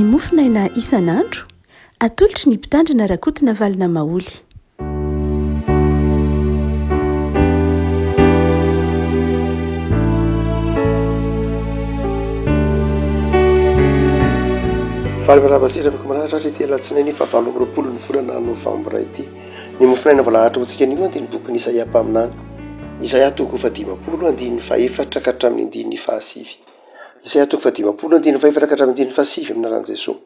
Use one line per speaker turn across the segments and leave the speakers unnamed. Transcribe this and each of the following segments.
Mofon'aina isan'andro, atolotry ny Mpitandrina Rakotonavalona Maholy.
Faly miarahaba antsika afaka manaraka hatrany ity alatsinainy fahavalo amby roapolo ny volana novambra ity. Ny mofon'aina voalahatra ho antsika anio dia ny bokin'i Isaia mpaminany. Isaia toko fahadimampolo andininy fahefatra ka hatramin'ny andininy fahasivy. Isaia toko fahadimampolo andininy fahefatra ka hatramin'ny andininy fahasivy amin'ny anaran'i Jesoa.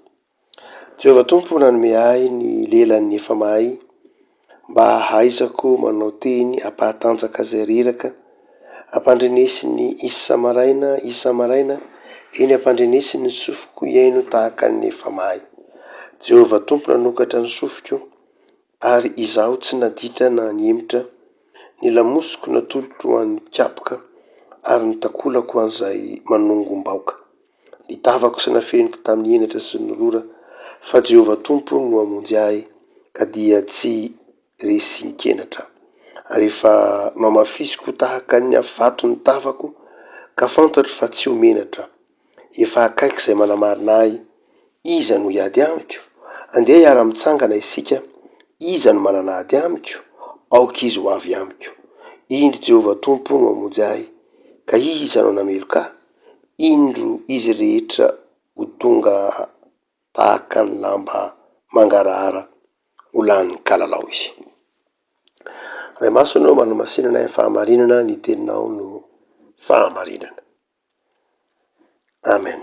Jehovah Tompo nanome ahy ny lelan'ny efa mahay mba hahaizako manao teny hampahatanjaka izay reraka, ampandrenesiny isa-maraina isa-maraina, eny ampandrenesiny ny sofiko hihaino tahaka ny efa mahay. Jehovah Tompo nanokatra ny sofiko, ary izaho tsy naditra na nihemotra, ny lamosiko natolotro ho an'ny mpikapoka, ary ny takolako ho an'izay manongom-baoka. Ny tavako sy nafeniko tamin'ny henatra sy ny rora, fa Jehovah Tompo no hamonjy ahy, ka dia tsy resin-kenatra. Ary efa nohamafisiko tahaka ny vato ny tavako, ka fantatro fa tsy ho menatra. Efa akaiky izay manamarina ahy, iza no hiady amiko? Andeha hiara-mitsangana isika, iza no manana ady amiko? Aoka izy ho avy amiko. Indro Jehovah Tompo no hamonjy ahy, ka iza no hanameloka ahy? Indro izy rehetra ho tonga tahaka ny lamba mangarahara ho lany kalalao izy. Ray Masina ô, manamasinana ahy fahamarinana, ny teninao no fahamarinana. Amen.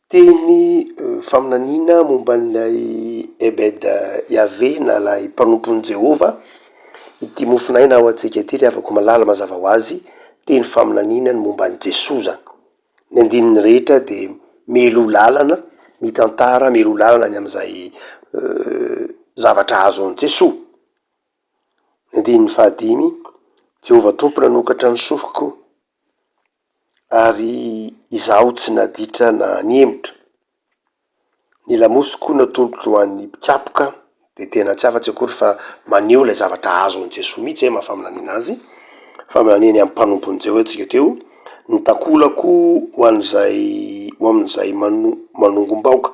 Teny faminaniana momba an'ilay Ebed Yaveh na ilay mpanompon'i Jehovah ity mofon'aina ho antsika ity ry havako malala mazava ho azy, teny faminaniana ny momba an'i Jesoa izany. Ny andininy rehetra dia mialoha lalana, mitantara mialoha lalana ny amin'izay zavatra azo an'i Jesoa. Ny andininy fahadimy, Jehovah Tompo nanokatra ny sofiko ary izaho tsy naditra na nihemotra. Ny lamosiko natolotro ho an'ny mpikapoka dia tena tsy afa-tsy akory fa maneho ilay zavatra azon'i Jesoa mihitsy izay maha faminaniana azy, faminaniany amin'ny mpanompon'i Jehovah tsika teo, ny takolako ho an'izay ho amin'izay mano- manongom-baoka.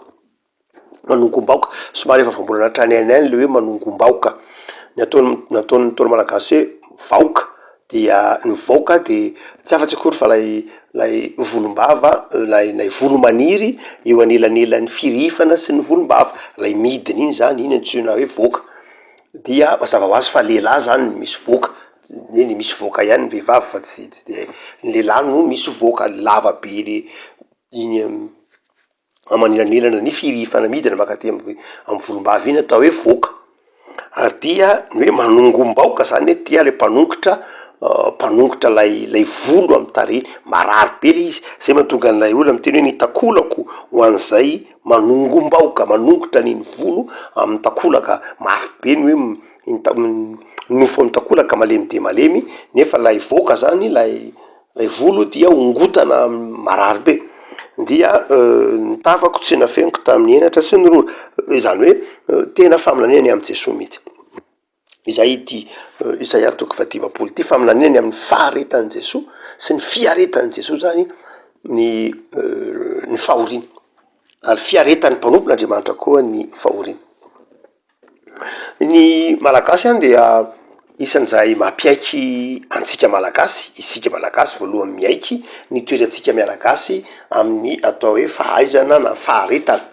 Manongom-baoka, somary efa voambolana hatrany hainy any le hoe manongom-baoka, ny ataon'ny nataon'ny ntaolo malagasy hoe vaoka dia ny vaoka de tsy afa-tsy akory fa lay lay volombava lay lay volo maniry eo anelanelan'ny firihifana sy ny volombava, lay midina iny zany iny antsoina hoe vaoka, dia mazava ho azy fa lehilahy zany no misy vaoka, eny misy vaoka ihany ny vehivavy fa tsy tsy de ny lehilahy no misy vaoka lava be le iny am- manelanelana ny firihifana midina mankaty amin'ny amin'ny volombava iny atao hoe voaka, ary dia ny hoe manongom-baoka zany hoe dia le mpanongotra mpanongotra lay lay volo amin'ny tarehy, marary be le izy, zay mahatonga an'ilay olona miteny hoe ny takolako ho an'izay manongom-baoka, manongotra an'iny volo amin'ny takolaka, mafy be ny hoe ny ta- ny nofo amin'ny takolaka malemy dia malemy nefa lay voaka zany lay Ilay volo dia ongotana marary be, dia ny tavako tsy nafeniko tamin'ny henatra sy ny rora, izany hoe tena faminaniana ny amin'i Jesoa mihitsy. Izay ity Isaia toko fahadimampolo ity, faminaniana ny amin'ny faharetan'i Jesoa sy ny fiaretan'i Jesoa zany ny ny fahoriana, ary fiaretan'ny mpanompon'Andriamanitra koa ny fahoriana. Ny Malagasy any dia isan'izay mampiaiky antsika Malagasy, isika Malagasy voalohany miaiky ny toetrantsika Malagasy amin'ny atao hoe fahaizana na faharetana,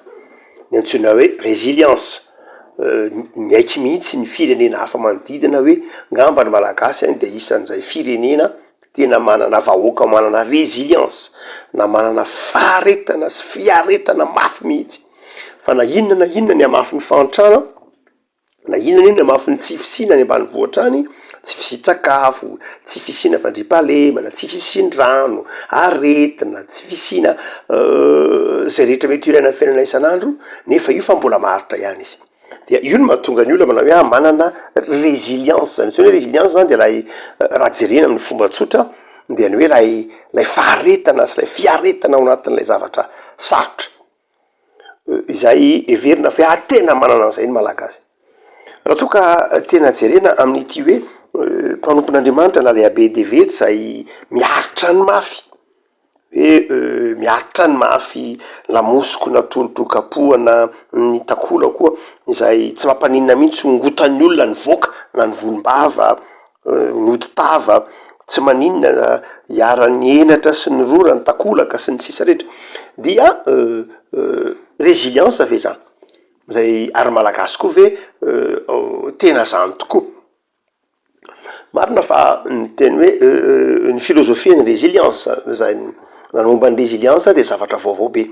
ny antsoina hoe résilience. Miaiky mihitsy ny firenena hafa manodidina hoe ngamba ny Malagasy any dia isan'izay firenena tena manana vahoaka manana résilience na manana faharetana sy fiaretana mafy mihitsy fa na inona na inona ny hamafin'ny fahantrana, na inona na inona hamafin'ny tsy fisiana any ambanivohitra any, tsy fisian-tsakafo, tsy fisiana fandriampahalemana, tsy fisian'ny rano, aretina, tsy fisiana zay rehetra mety ho ilaina amin'ny fiainana isan'andro nefa io fa mbola maharitra ihany izy. Dia io no mahatonga ny olona manao hoe ah manana résilience, ny antsoina hoe résilience zany de lay raha jerena amin'ny fomba tsotra dia ny hoe lay lay faharetana sy lay fiaretana ao anatin'ilay zavatra sarotra, izay heverina fa hoe ah tena manana an'izay ny malagasy. Raha toa ka tena jerena amin'ity hoe mpanompon'Andriamanitra na le ABDV izay miaritra ny mafy. Hoe miaritra ny mafy, lamosiko natolotro kapohana, ny takola koa izay tsy mampaninona mihitsy hongotan'ny olona ny voaka na ny volombava, ny hodi-tava, tsy maninona na iharan'ny henatra sy ny rora ny takolaka sy ny sisa rehetra. Dia résilience ve zany? Zay ary malagasy koa ve tena zany tokoa? Marina fa ny teny hoe ny filôzôfia ny résilience zay na ny momba ny résilience dia zavatra vaovao be,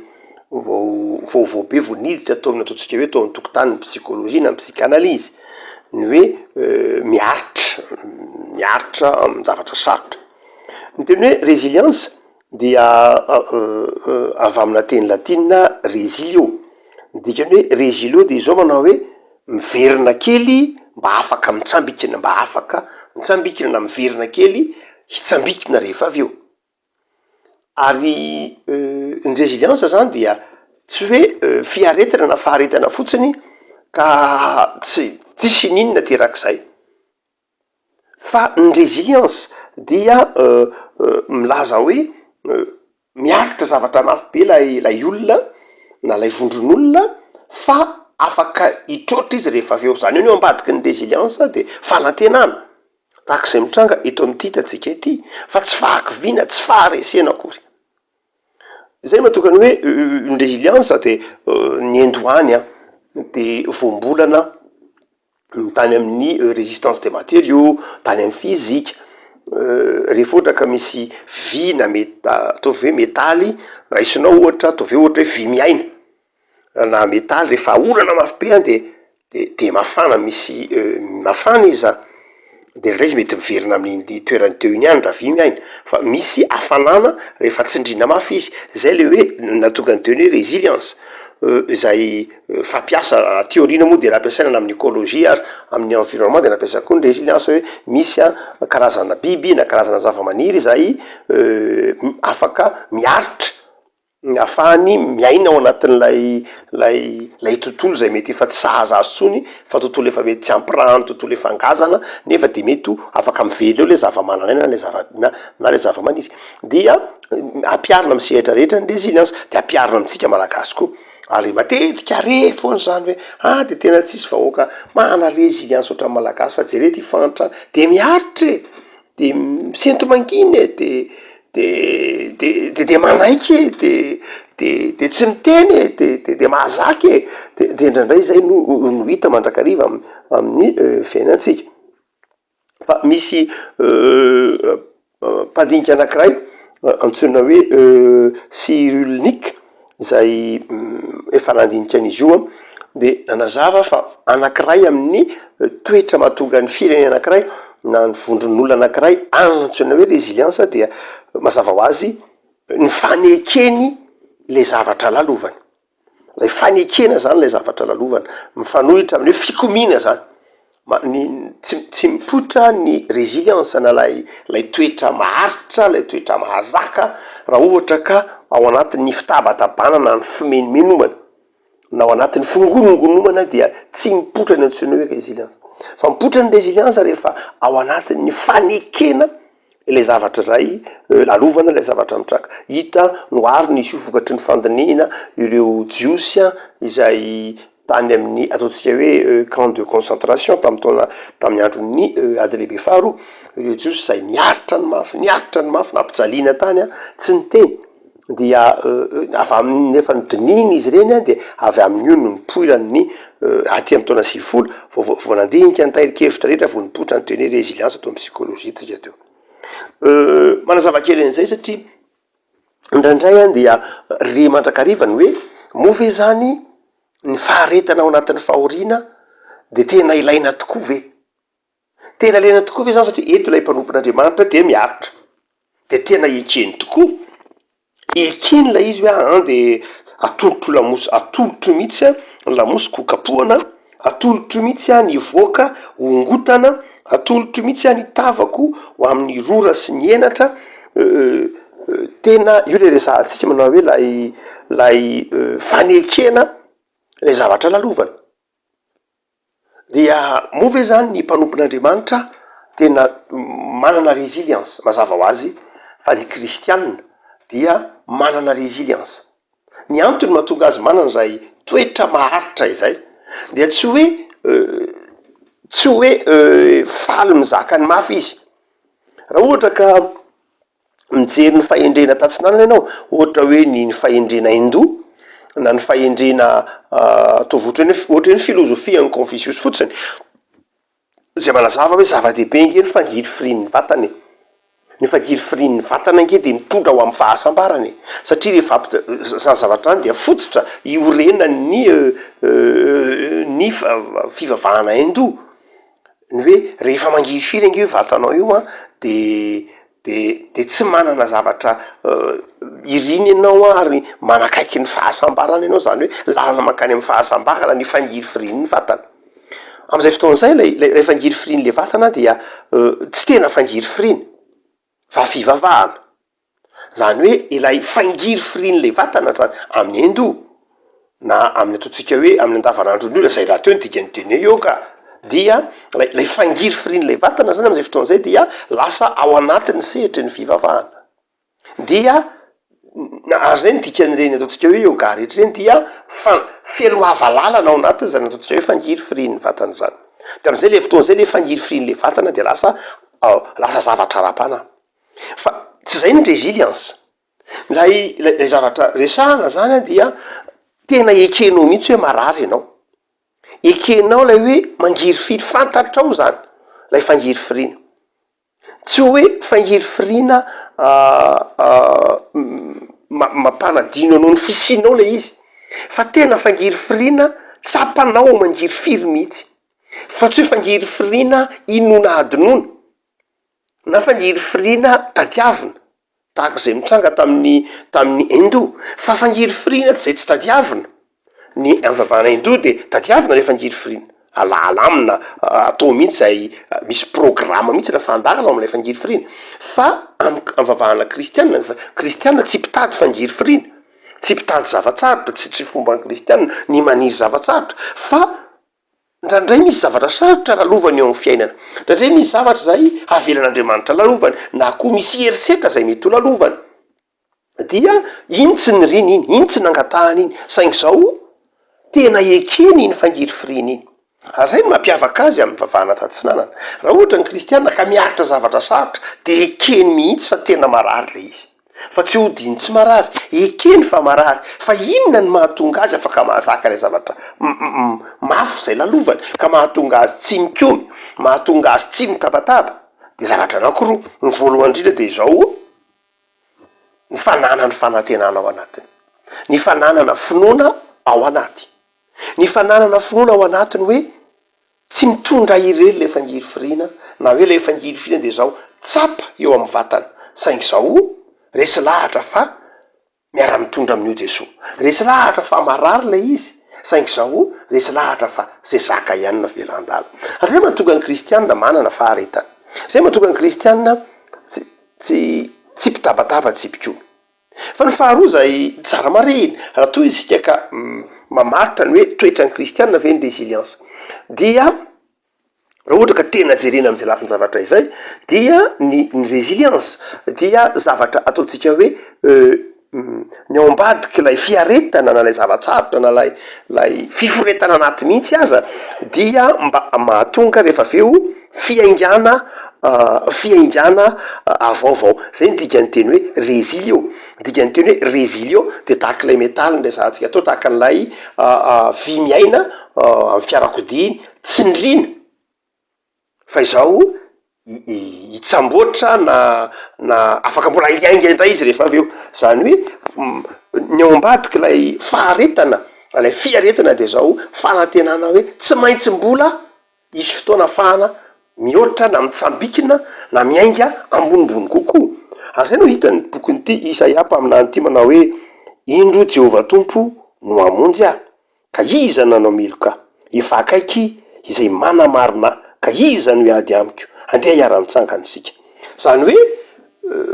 vao vaovao be vao niditra tao amin'ny ataontsika hoe tao an-tokotanin'ny psikôlôjia na ny psychanalyse, ny hoe miaritra, miaritra amin-javatra sarotra. Ny teny hoe résilience dia avy amina teny latinina resilio, ny dikan'ny hoe resilio dia izao manao hoe miverina kely mba afaka mitsambikina, mba afaka mitsambikina na miverina kely hitsambikina rehefa avy eo. Ary ny résilience zany dia tsy hoe fiaretana na faharetana fotsiny ka tsy tsisy n'inona aterak'izay. Fa ny résilience dia milaza hoe miaritra zavatra mafy be ilay ilay olona na ilay vondron'olona fa afaka hitroatra izy rehefa avy eo. Izany hoe ny ao ambadiky ny résilience dia fanantenana, tahaka izay mitranga eto amin'ity hitantsika ity, fa tsy fahakiviana, tsy faharesena akory. Izay no mahatonga ny hoe ny résilience dia ny endohany an, dia voambolana ny tany amin'ny résistance des matériaux, tany amin'ny physique, rehefa ohatra ka misy vy na meta- ataovy hoe metaly raisinao ohatra, ataovy hoe ohatra hoe vy miaina na metaly rehefa aorana mafy be an de de de mafana misy mafana izy zany, de indraindray izy mety miverina amin'iny toerany teo iny ihany raha vy miaina fa misy hafanana rehefa tsindriana mafy izy, zay le hoe nahatonga ny teny hoe résilience izay fampiasa, aty aoriana moa de nampiasaina na amin'ny écologie ary amin'ny environnement de nampiasa koa ny résilience hoe misy an karazana biby na karazana zavamaniry izay afaka miaritra ny ahafahany miaina ao anatin'ilay lay lay tontolo izay mety efa tsy sahaza azy intsony fa tontolo efa mety tsy ampy rano, tontolo efa ngazana nefa de mety ho afaka mivelona eo le zavamananaina na le zava- na na le zavamaniry dia ampiharina amin'ny sehatra rehetra ny résilience de ampiharina amintsika malagasy koa. Ary matetika re foana izany hoe ah de tena tsisy vahoaka manana résilience ohatran'ny malagasy fa jereo ty fahantrana, de miaritra e, de misento mangina e, de de de de de manaiky e, de de de tsy miteny e, de de de mahazaka e, de de indraindray zay no no hita mandrakariva amin'ny fiainantsika. Fa misy mpandinika anankiray antsoina hoe Cyrulnik izay efa nandinika an'izy io an, de nanazava fa anankiray amin'ny toetra mahatonga ny firenena anankiray na ny vondron'olona anankiray hanana antsoina hoe résilience dia mazava ho azy ny fanekeny le zavatra lalovany. Ilay fanekena zany ilay zavatra lalovana, mifanohitra amin'ny hoe fikomiana zany, ma- ny tsy tsy mipoitra ny résilience na lay lay toetra maharitra, lay toetra mahazaka raha ohatra ka ao anatin'ny fitabatabana na ny fimenomenomana na ao anatin'ny fingonongonomana dia tsy mipoitra ny antsoina hoe résilience, fa mipoitra ny résilience rehefa ao anatin'ny fanekena ilay zavatra izay lalovana, ilay zavatra mitranga. Hita noharina izy io vokatry ny fandinihina ireo Jiosy izay tany amin'ny ataontsika hoe camp de concentration tamin'ny taona tamin'ny andron'ny ady lehibe faharoa, ireo Jiosy izay niaritra ny mafy, niaritra ny mafy, nampijaliana tany tsy niteny dia avy amin'ny efa nodinihina izy ireny dia avy amin'io no nipoiran'ny aty amin'ny taona 90 vao vao vao nandinika ny tahirin-kevitra rehetra vao nipoitra ny teny hoe résilience tao amin'ny psychologie tsika teo. Manazava kely an'izay satria indraindray an dia re mandrakariva ny hoe moa ve zany ny faharetana ao anatin'ny fahoriana de tena ilaina tokoa ve? Tena ilaina tokoa ve zany satria eto ilay mpanompon'Andriamanitra dia miaritra, de tena ekeny tokoa, ekeny ilay izy hoe aa de atolotro lamosy, atolotro mihitsy an ny lamosiko ho kapohana, atolotro mihitsy an ny hivoaka hongotana, atolotro mihitsy an ny tavako ho amin'ny rora sy ny henatra, tena io le resahantsika manao hoe lay lay fanekena lay zavatra lalovana. Dia moa ve zany ny mpanompon'Andriamanitra tena manana résilience? Mazava ho azy fa ny kristianina dia. manana résilience. Ny antony mahatonga azy manana izay toetra maharitra izay dia tsy hoe tsy hoe faly mizaka ny mafy izy. Raha ohatra ka mijery ny fahendrena tatsinanana ianao, ohatra hoe ny ny fahendrena hindoa na ny fahendrena ataovy ohatra ny hoe ohatra hoe ny filozofian'i Confucius fotsiny, Izay manazava hoe zava-dehibe ange ny fangirifirian'ny vatana e! Ny fangirifirian'ny vatana ange dia mitondra ho amin'ny fahasambarana e! Satria rehefa ampi- izany zavatra izany dia fototra iorenan'ny ny fivavahana hindoa. Ny hoe rehefa mangirifiry ange io vatanao io an, de de de tsy manana zavatra iriny ianao an, ary manakaiky ny fahasambarana ianao, zany hoe lalana mankany amin'ny fahasambarana ny fangirifirian'ny vatana. Am'zay fotoana zay lay lay fangirifirian'le vatana dia tsy tena fangirifiriana fa fivavahana. Zany hoe ilay fangirifirian'ilay vatana zany amin'ny Hindou na amin'ny ataontsika hoe amin'ny andavanandron'ny olona, zay rahateo ny dikan'ny teny hoe yoga, dia lay lay fangirifirian'ilay vatana zany am'zay fotoana zay dia lasa ao anatin'ny sehatry ny fivavahana. Dia ary zay ny dikan'ireny ataontsika hoe yoga rehetra ireny dia fa- feloava lalana ao anatin'izany ataontsika hoe fangirifirian'ny vatana zany. De am'zay le fotoana zay le fangirifirian'le vatana de lasa lasa zavatra ara-panahy. Fa tsy zay ny résilience. Ilay ilay zavatra resahana zany an dia tena ekenao mihitsy hoe marary ianao. Ekenao ilay hoe mangirifiry, fantatrao zany ilay fangirifiriana. Tsy hoe fangirifiriana mampanadino anao ny fisianao ilay izy, fa tena fangirifiriana tsapanao mangirifiry mihitsy, fa tsy hoe fangirifiriana inoana adinoana. Na fangirifiriana tadiavina, tahaka izay mitranga tamin'ny tamin'ny Hindou, fa fangirifiriana tsy izay tsy tadiavina, ny amin'ny fivavahana Hindou dia tadiavina ilay fangirifiriana, alalamina, atao mihitsy izay misy programa mihitsy na fandaharana ao amin'ilay fangirifiriana, fa amin'ny fivavahana kristiana, ny kristiana tsy mpitady fangirifiriana, tsy mpitady zava-tsarotra, tsy tsy fomban'ny kristiana ny maniry zava-tsarotra, fa Indraindray misy zavatra sarotra lalovana eo amin'ny fiainana. Indraindray misy zavatra izay avelan'Andriamanitra lalovana, na koa misy herisetra izay mety ho lalovana. Dia iny tsy niriny iny, iny tsy nangatahany iny, saingy izao tena ekeny iny fangirifiriana iny. Ary izay no mampiavaka azy amin'ny fivavahana tatsinanana. Raha ohatra ny kristiana ka miaritra zavatra sarotra, dia ekeny mihitsy fa tena marary ilay izy. Fa tsy odiany tsy marary, ekeny fa marary, fa inona no mahatonga azy afaka mahazaka ilay zavatra mafy izay lalovany, ka mahatonga azy tsy mikomy, mahatonga azy tsy mitabataba? Dia zavatra anankiroa, ny voalohany indrindra dia izao, ny fananany fanantenana ao anatiny, ny fananana finoana ao anaty, ny fananana finoana ao anatiny hoe Tsy mitondra irery ilay fangirifiriana na hoe ilay fangirifiriana dia izao tsapa eo amin'ny vatana saingy izao resy lahatra fa miara-mitondra amin'io Jesoa. Resy lahatra fa marary ilay izy saingy izao resy lahatra fa izay zaka ihany no avela handalo. Ary izay mahatonga ny kristiana manana faharetana. Izay mahatonga ny kristiana tsy tsy tsy mpitabataba tsy mpikomy. Fa ny faharoa izay tsara marihina, raha toa isika ka mamaritra ny hoe toetran'ny kristiana ve ny résilience, dia raha ohatra ka tena jerena amin'izay lafin-javatra izay dia ny ny résilience dia zavatra ataontsika hoe ny ao ambadik'ilay fiaretana na ilay zava-tsarotra na ilay ilay fiforetana anaty mihitsy aza dia mba mahatonga rehefa avy eo fiaingàna fiaingàna vaovao. Zay ny dikan'ny teny hoe résilio. Ny dikan'ny teny hoe résilio de tahaka ilay metaly noresahantsika teo, tahaka an'ilay vy miaina amin'ny fiarakodia iny, tsindriana fa izao hitsamboatra na na afaka mbola hiainga indray izy rehefa avy eo. Zany hoe ny ao ambadik'ilay faharetana, ilay fiaretana de zao fanantenana hoe tsy maintsy mbola Hisy fotoana ahafahana mihoatra na mitsambikina na miainga ambonimbony kokoa. Ary izay no hitan'ny bokin'ity Isaia mpaminany ity manao hoe, Indro Jehovah Tompo no hamonjy ahy, ka iza no hanao meloka ahy? Efa akaiky izay manamarina ahy, ka iza no hiady amiko? Andeha hiara-mitsangana isika. Izany hoe,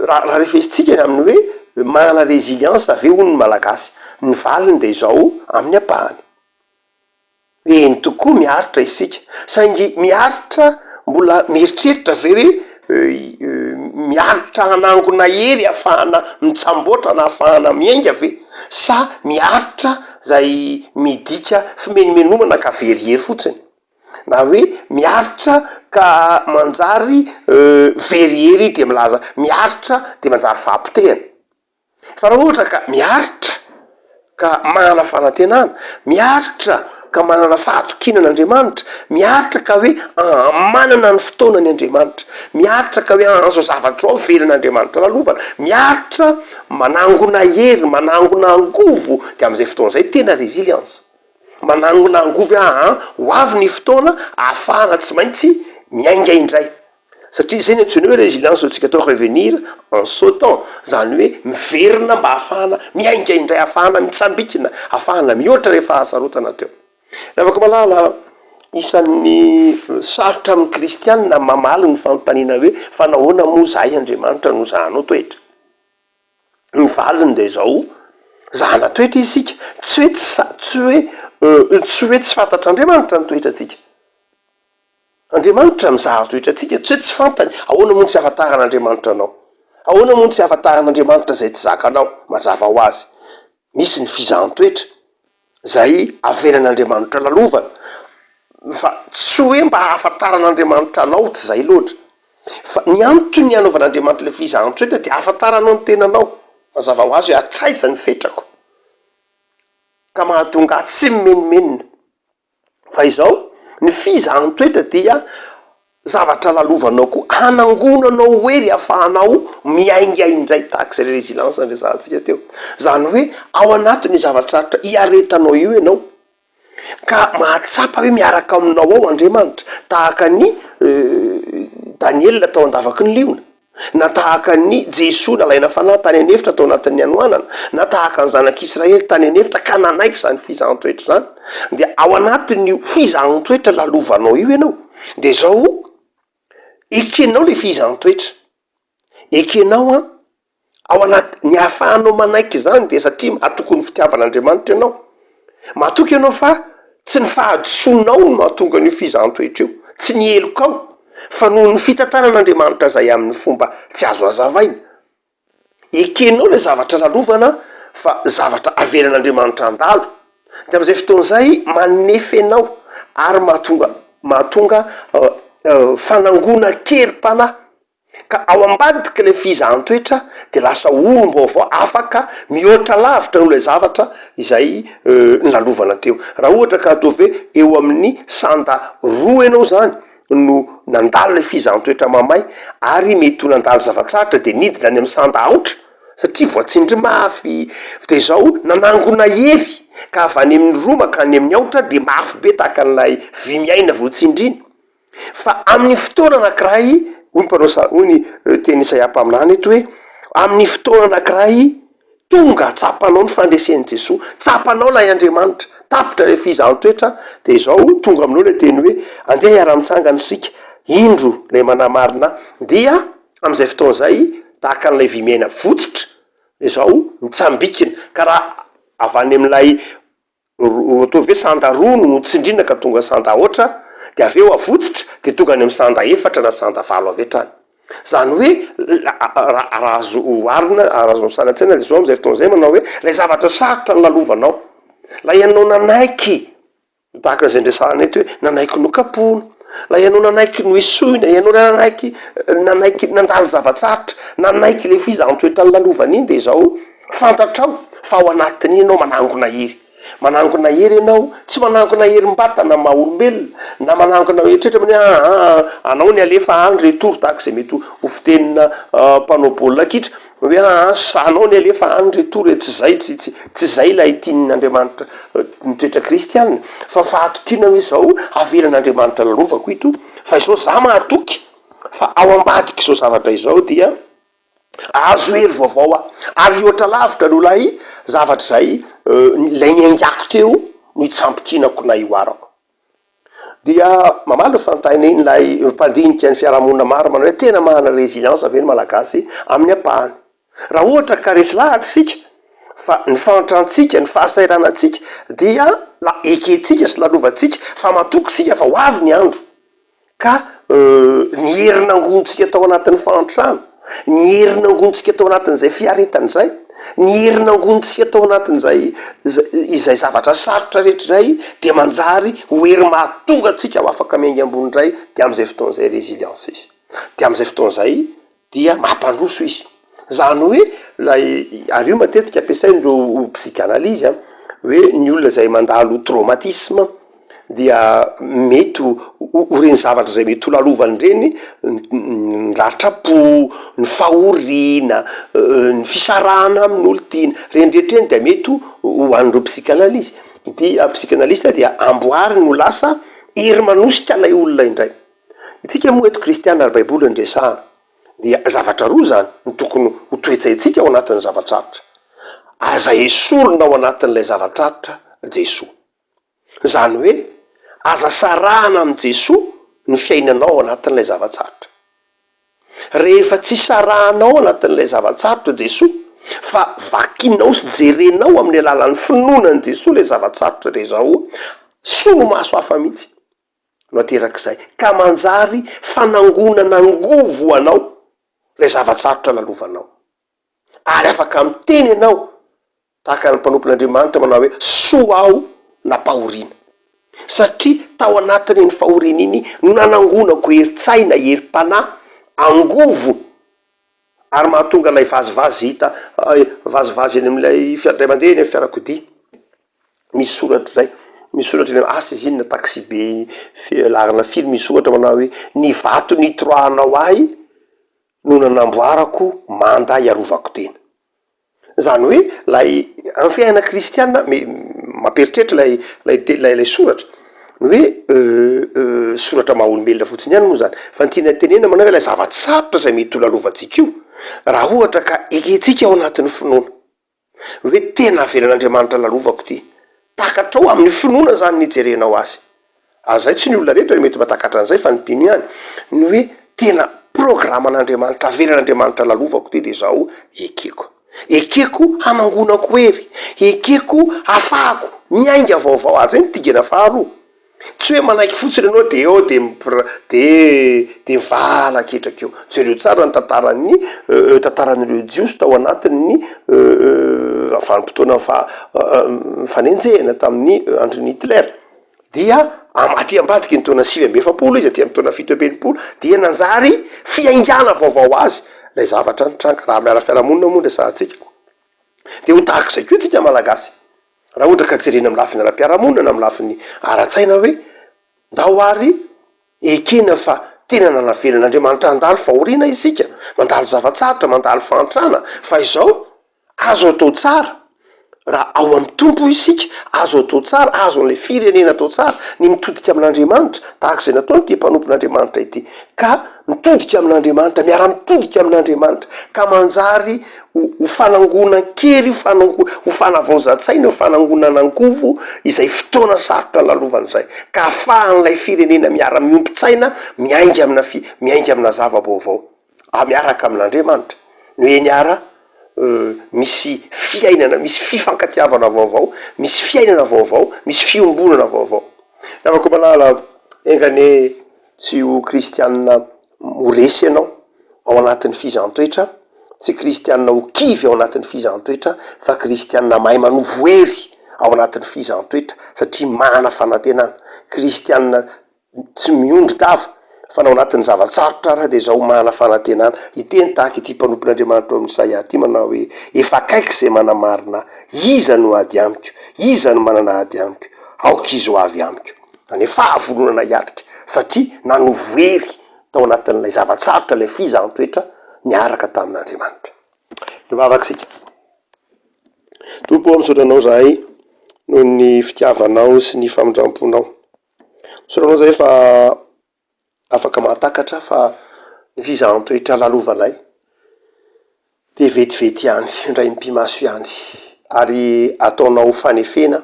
raha raha refesintsika ny amin'ny hoe manana résilience ve hono ny Malagasy? Ny valiny dia izao amin'ny ampahany. Eny tokoa miaritra isika, saingy miaritra mbola mieritreritra ve hoe. miaritra hanangona hery ahafahana mitsamboatra na ahafahana miainga ve sa miaritra zay midika fimenomenomana ka very hery fotsiny? Na hoe miaritra ka manjary very hery dia milaza miaritra dia manjary fahapotehana. Fa raha ohatra ka miaritra ka manana fanantenana, miaritra ka manana fahatokiana an'Andriamanitra, miaritra ka hoe manana ny fotoanany Andriamanitra, miaritra ka hoe izao zavatra izao avelan'Andriamanitra lalovana, miaritra manangona hery, manangona angovo, dia amin'izay fotoana izay tena résilience. Manangona angovo hoe aa ho avy ny fotoana ahafahana tsy maintsy miainga indray. Satria izay no antsoina hoe résilience azontsika atao revenir en sautant, izany hoe miverina mba ahafahana miainga indray, ahafahana mitsambikina, ahafahana mihoatra rehefa hasarotana teo. Ry havako malala, isan'ny sarotra amin'ny kristianina mamaly ny fanontaniana hoe fa nahoana moa izahay Andriamanitra no zahanao toetra? Ny valiny dia izao, zahana toetra isika, tsy hoe tsy tsy hoe tsy hoe tsy fantatr'Andriamanitra ny toetrantsika. Andriamanitra mizaha toetra antsika, tsy hoe tsy fantany, ahoana moa no tsy ahafantaran'Andriamanitra anao? Ahoana moa no tsy ahafantaran'Andriamanitra izay tsy zakanao? Mazava ho azy, misy ny fizahan-toetra izay avelan'Andriamanitra lalovana, fa tsy hoe mba hahafantaran'Andriamanitra anao, tsy izay loatra, fa ny antony anaovan'Andriamanitra ilay fizahan-toetra dia ahafantaranao ny tenanao, mazava ho azy hoe hatraiza ny fetrako, ka mahatonga ahy tsy mimenomenona. Fa izao, ny fizahan-toetra dia zavatra lalovanao koa, hanangonanao hery ahafahanao miainga indray, tahaka izay résilience niresahantsika teo. Izany hoe ao anatin'io zava-tsarotra iaretanao io ianao, ka mahatsapa hoe miaraka aminao ao Andriamanitra, tahaka an'i Daniela tao an-davaky ny liona. na tahaka an'i Jesoa nalaina fanahy tany an'efitra tao anatin'ny hanoanana, na tahaka ny zanak'Israely tany an'efitra ka nanaiky izany fizahan-toetra izany, dia ao anatin'io fizahan-toetra lalovanao io ianao, dia izao, ekenao ilay fizahan-toetra, ekenao an, ao anaty, ny ahafahanao manaiky izany dia satria matoky ny fitiavan'Andriamanitra ianao, Matoky ianao fa tsy ny fahadisoanao no mahatonga an'io fizahan-toetra io, tsy ny helokao, fa noho ny fitantanan'Andriamanitra izay amin'ny fomba tsy azo hazavaina. Ekenao ilay zavatra lalovana fa zavatra avelan'Andriamanitra handalo, dia amin'izay fotoana izay manefy anao ary mahatonga mahatonga fanangonan-kerim-panahy. Ka ao ambadiky ilay fizahan-toetra dia lasa olom-baovao afaka mihoatra lavitra noho ilay zavatra izay nolalovana teo. Raha ohatra ka ataovy hoe eo amin'ny sanda roa ianao izany no nandalo ilay fizahan-toetra mamay ary mety ho nandalo zava-tsarotra dia nidina any amin'ny sanda aotra satria voatsindry mafy dia izao nanangona hery ka avy any amin'ny roa mankany amin'ny aotra dia mafy be tahaka an'ilay vy miaina voatsindry iny. Fa amin'ny fotoana anankiray, hoy ny mpanao sa-, hoy ny tenin'i Isaia mpaminany eto hoe, amin'ny fotoana anankiray, tonga tsapanao ny fandresen'i Jesoa, tsapanao ilay Andriamanitra, tapitra ilay fizahan-toetra, dia izao tonga aminao ilay teny hoe, andeha hiara-mitsangana isika, indro ilay manamarina ahy, dia amin'izay fotoana izay, tahaka an'ilay vy miaina votsotra, izao mitsambikina, ka raha avy any amin'ilay Ataovy hoe sanda roa no notsindriana ka tonga sanda aotra, dia avy eo avotsitra dia tonga any amin'ny sanda efatra na sanda valo avy hatrany. Izany hoe raha azo oharina, raha azo sary an-tsaina dia izao amin'izay fotoana izay manao hoe ilay zavatra sarotra nolalovanao, ilay ianao nanaiky, tahaka izay niresahana eto hoe nanaiky nokapohina, ilay ianao nanaiky noesoina, ianao nanaiky nanaiky nandalo zava-tsarotra, nanaiky ilay fizahan-toetra nolalovana iny dia izao Fantatrao fa ao anatin'iny ianao manangona hery. Manangona hery ianao, tsy manangona herim-batana maha olombelona, na manangona eritreritra hoe aa anao ny alefa any retour tahaka izay mety ho fitenina mpanao baolina kitra, hoe aa anao ny alefa any retour e, tsy izay, tsy tsy tsy izay ilay tian'Andriamanitra ny toetra kristiana, fa fahatokiana hoe izao avelan'Andriamanitra lalovako ito, fa izao za mahatoky fa ao ambadik'izao zavatra izao dia. Ahazo hery vaovao aho, ary hihoatra lavitra noho ilay zavatra izay ilay niaingako teo no hitsambikinako na hihoarako. Dia mamaly ny fanontaniana ilay mpandinika ny fiarahamonina maro manao hoe tena manana résilience ve ny Malagasy amin'ny ampahany? Raha ohatra ka resy lahatra isika fa ny fahantrantsika, ny fahasahiranantsika dia la ekentsika sy lalovantsika fa matoky isika fa ho avy ny andro ka ny hery nangontsika tao anatin'ny fahantrana. Ny hery nangonintsika tao anatin'izay fiaretana izay, ny hery nangonintsika tao anatin'izay izay zavatra sarotra rehetra izay dia manjary ho hery mahatonga antsika ho afaka miainga ambony indray dia amin'izay fotoana izay résilience izy. Dia amin'izay fotoana izay dia mampandroso izy. Izany hoe ilay, ary io matetika ampiasain'ireo psychanalyse an, hoe ny olona izay mandalo traumatisme dia mety ho ho ireny zavatra izay mety ho lalovany ireny, ny ratram-po, ny fahoriana, ny fisarahana amin'olon-tiana, ireny rehetra ireny dia mety ho an'ireo psychanalyse, dia psychanalyste dia amboariny ho lasa hery manosika ilay olona indray. Itsika moa eto kristiana ary baiboly no resahana dia zavatra roa izany no tokony ho toe-tsaintsika ao anatin'ny zava-tsarotra. Aza esorina ao anatin'ilay zava-tsarotra Jesoa. Izany hoe aza sarahana amin'i Jesoa ny fiainanao ao anatin'ilay zava-tsarotra. Rehefa tsy sarahanao ao anatin'ilay zava-tsarotra Jesoa fa vakinao sy jerenao amin'ny alalan'ny finoana an'i Jesoa ilay zava-tsarotra dia izao solomaso hafa mihitsy. no aterak'izay, ka manjary fanangonana angovo ho anao ilay zava-tsarotra lalovanao. Ary afaka miteny ianao tahaka ny mpanompon'Andriamanitra manao hoe, Soa aho nampahoriana, satria tao anatin'iny fahoriana iny no nanangonako herin-tsaina, herim-panahy, angovo, ary mahatonga ilay vazivazy hita, vazivazy eny amin'ilay fiara, indray mandeha eny amin'ny fiarakodia. Misy soratra izay, misy soratra eny asa izy iny na taxi-be laharana firy misy soratra manao hoe ny vato nitroahanao ahy no nanamboarako manda hiarovako tena. Izany hoe ilay amin'ny fiainana kristiana me- mampieritreritra ilay ilay te- ilay ilay soratra, ny hoe soratra maha olombelona fotsiny ihany moa izany, fa ny tiana tenenina manao hoe ilay zava-tsarotra izay mety ho lalovantsika io, raha ohatra ka ekentsika ao anatin'ny finoana. Hoe tena avelan'Andriamanitra lalovako ity. Takatrao amin'ny finoana izany ny hijerenao azy. Ary izay tsy ny olona rehetra no mety mahatakatra an'izay fa ny mpino ihany. Ny hoe tena programan'Andriamanitra, avelan'Andriamanitra lalovako ity dia izao ekeko. Ekeko hanangonako hery, ekeko hafahako miainga vaovao. Ary izay no dingana faharoa. Tsy hoe manaiky fotsiny ianao de eo de mipr- de de mivalaketraka eo. Jereo tsara ny tantaran'ny tantaran'ireo Jiosy tao anatin'ny vanim-potoana faha fanenjehana tamin'ny andron'i Hitler. Dia am- aty ambadiky ny taona 49 izy, aty amin'ny taona 67 dia nanjary fiaingàna vaovao ho azy ilay zavatra nitranga. Raha amin'ny ara-fiarahamonina moa no resahantsika. Dia ho tahak'izay koa isika Malagasy. Raha ohatra ka jerena amin'ny lafiny ara-piarahamonina na amin'ny lafiny ara-tsaina hoe ndao ary ekena fa tena nanavelan'Andriamanitra handalo fahoriana isika, mandalo zava-tsarotra, mandalo fahantrana, fa izao azo atao tsara raha ao amin'ny Tompo isika, azo atao tsara, azon'ilay firenena atao tsara ny mitodika amin'Andriamanitra, tahaka izay nataon'ity mpanompon'Andriamanitra ity, ka mitodika amin'Andriamanitra, miara-mitodika amin'Andriamanitra, ka manjary ho ho fanangonan-kery, ho fanango- ho fanavaozan-tsaina, ho fanangonana angovo izay fotoana sarotra lalovana izay, ka ahafahan'ilay firenena miara-miombon-tsaina miainga amina fi- miainga amina zava-baovao, a- miaraka amin'Andriamanitra. Ny hoe niara misy fiainana, misy fifankatiavana vaovao, misy fiainana vaovao, misy fiombonana vaovao. Namako malala, enga anie tsy ho kristianina ho resy ianao ao anatin'ny fizahan-toetra, tsy kristianina ho kivy ao anatin'ny fizahan-toetra fa kristianina mahay manovo hery ao anatin'ny fizahan-toetra satria manana fanantenana, kristianina tsy miondri-dava fa na ao anatin'ny zava-tsarotra ara dia izao manana fanantenana, hiteny tahaka ity mpanompon'Andriamanitra ao amin'ny Isaia ity manao hoe, efa akaiky izay manamarina ahy, iza no ady amiko, iza no manana ady amiko, aoka izy ho avy amiko. Izany hoe fahavononana hiatrika satria nanovo hery tao anatin'ilay zava-tsarotra, ilay fizahan-toetra niaraka tamin'Andriamanitra. Mivavaka isika. Tompo ô, misaotra Anao izahay noho ny fitiavanao sy ny famindram-ponao. Misaotra Anao izahay fa afaka mahatakatra fa ny fizahan-toetra lalovanay dia vetivety ihany, indray mipi-maso ihany, ary ataonao ho fanefena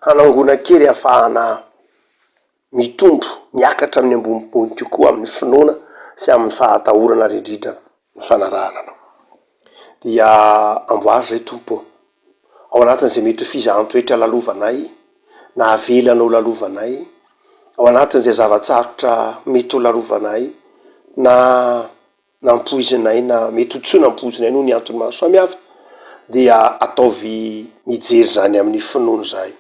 hanangonan-kery hahafahana mitombo, miakatra amin'ny ambonimbony kokoa amin'ny finoana sy amin'ny fahatahorana ary indrindra ny fanarahana Anao. Dia amboary izay Tompo ô, ao anatin'izay mety ho fizahan-toetra lalovanay, na avelanao lalovanay, ao anatin'izay zava-tsarotra mety ho lalovanay, na. nampoizinay na mety ho tsy ho nampoizinay noho ny antony maro samihafa, dia ataovy mijery izany amin'ny finoana izahay.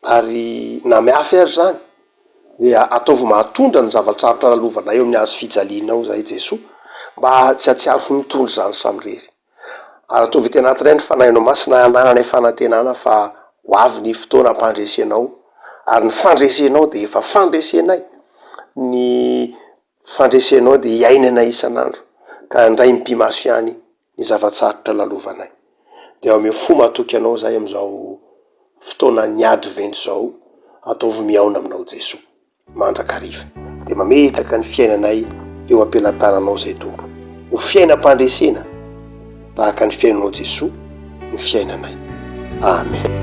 Ary na mihafy ary izany, dia ataovy mahatondra ny zava-tsarotra lalovanay eo amin'ny hazo fijalianao izahay Jesoa, mba tsy hahatsiaro ho mitondra izany samirery. Ary ataovy ety anatinay ny Fanahinao Masina hanananay fanantenana fa ho avy ny fotoana hampandresenao, ary ny fandresenao dia efa fandresenay, ny fandresenao dia iainanay isan'andro, ka handray mipi-maso ihany ny zava-tsarotra lalovanay. Dia omeo fo matoky Anao izahay amin'izao fotoanan'ny Advento izao, ataovy mihaona aminao Jesoa mandrakariva. Dia mametraka ny fiainanay eo am-pelatananao izay Tompo. Ho fiainam-pandresena tahaka ny fiainanao Jesoa ny fiainanay. Amen.